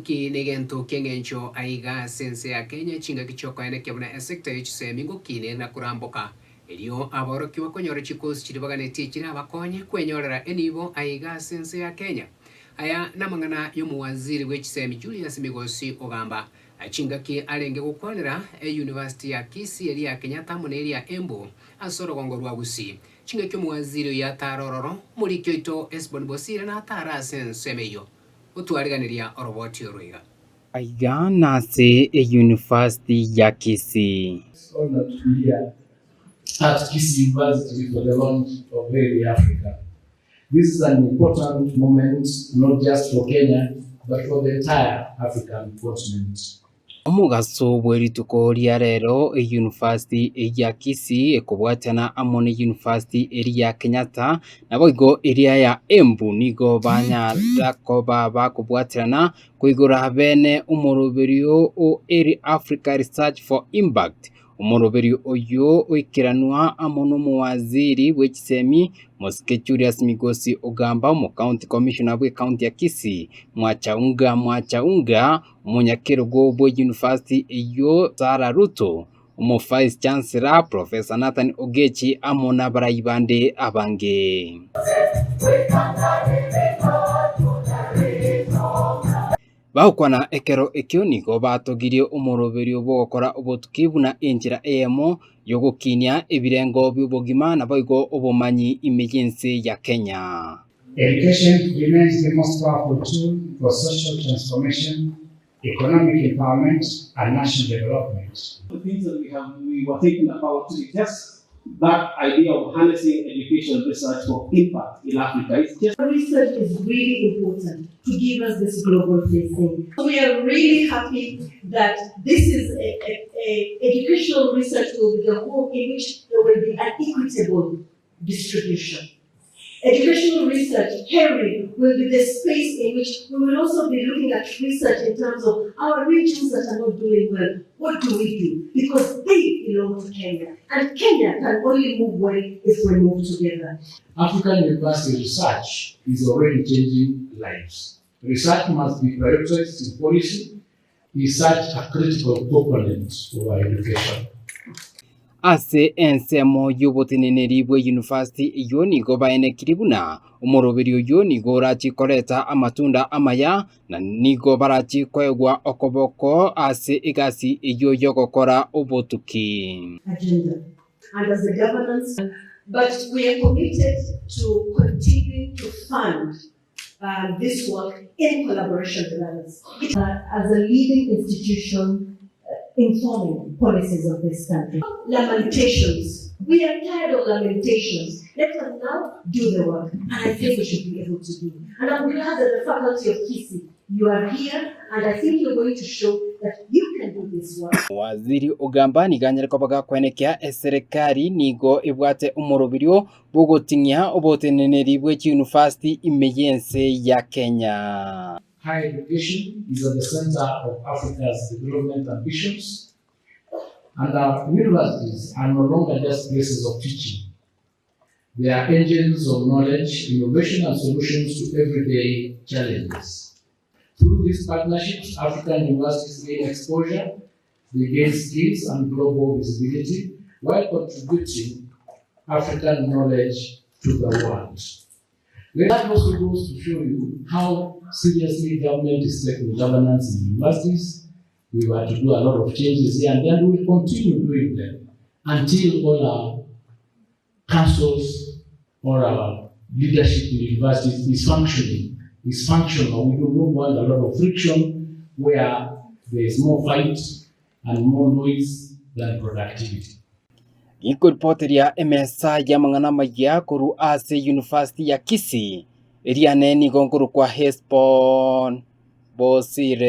Ki negento ki'engencho aiga ase ense ya Kenya chingaki chi'okoenekia buna esecta ye chisemi ngokine na koramboka erio aborokigwa konyora chikosi chiria baganetie chirabakonye kwenyorera enibo aiga ase ense ya Kenya. Aya namang'ana y'omowaziri bwe chisemi Julius Migosi Ogamba chingaki arenge gokwanera eyunivasiti ya Kisii eria ya Kenyatta amo neria ya Embu ase orogongo rwa Gusii. Chingaki omowaziri oyio atare ororo, omoriki oito Hesbon Bosire natare ase ensemo eyio. Otwariganiria oroboti oro iga. Aiga nase eyunifasiti ya Kisii. It's honour to be here at Kisii University for the launch of Hailey Africa. This is an important moment not just for Kenya but for the entire African continent. Omogaso bwe rituko ria rero eyunifasiti ya Kisii ekobwatana amo ne yunifasiti eria ya Kenyatta naboigo eria ya Embu nigo banyara koba bakobwaterana koigora bene omoroberio o Early Africa Research for Impact. Omoroberio oyio oikeranwa amo nomowaziri bwe chisemi Mosike Julius Migosi Ogamba, omocounty commissioner bwe county ya Kisii Mwachaunga Mwachaunga, Omonyakerogo bw'eyunifasiti eyio Sarah Ruto, Omo-Vice Chancellor Professor Nathan Ogechi amo nabarai bande abange. Bagokwana ekero ekio nigo batogirie omoroberio bw'ogokora obotuki buna enchera eyemo y'ogokinia ebirengo bi'obogima naboigo obomanyi ime y'ense ya Kenya. Education remains the most powerful tool for social transformation, economic empowerment, and national development. The things that we have we were thinking about is just that idea of harnessing education research for impact in Africa. It's just Research is really important to give us this global facing. We are really happy that this is a, a, a educational research will be the home in which there will be an equitable distribution. Educational research, HERI, will be the space in which we will also be looking at research in terms of our regions that are not doing well. What do we do? Because they belong to Kenya. And Kenya can only move well if we move together. African university research is already changing lives. Research must be prioritized in policy is such a critical component of our education. Ase ensemo y'oboteneneri bwe university eyio nigo baenekirie buna omoroberio oyio nigo orachie koreta amatunda amaya na nigo barachie koegwa okoboko ase egasi eyio y'ogokora obotuki. Agenda and as the governance but we are committed to continuing to fund um, this work in collaboration with others. Uh, as a leading institution uh, informing policies of this country. Lamentations. We are tired of lamentations. Let us now do the work. And I think we should be able to do. And I'm glad that the faculty of Kisii, you are here, and I think you're going to show that you can do this work. Waziri Ogamba nigo anyare koba gakwenekia eserekari nigo ebwate omoroberio bw'ogoting'ia oboteneneri bwe chiyunifasiti ime y'ense ya Kenya. Higher education is at the center of Africa's development ambitions, and our universities are no longer just places of teaching. They are engines of knowledge, innovation, and solutions to everyday challenges. Through these partnerships, African universities gain exposure, they gain skills and global visibility while contributing African knowledge to the world. That also goes to show you how seriously government is taking governance in universities. We were to do a lot of changes here, and then we will continue doing them until all our councils or our leadership in universities is functioning, is functional. We do not want a lot of friction where there is more fight and more noise than productivity. Ginkoripoteria emesa y'amang'ana amayia korwa ase University ya Kisii, eriane nigo nkorokwa Hesbon Bosire.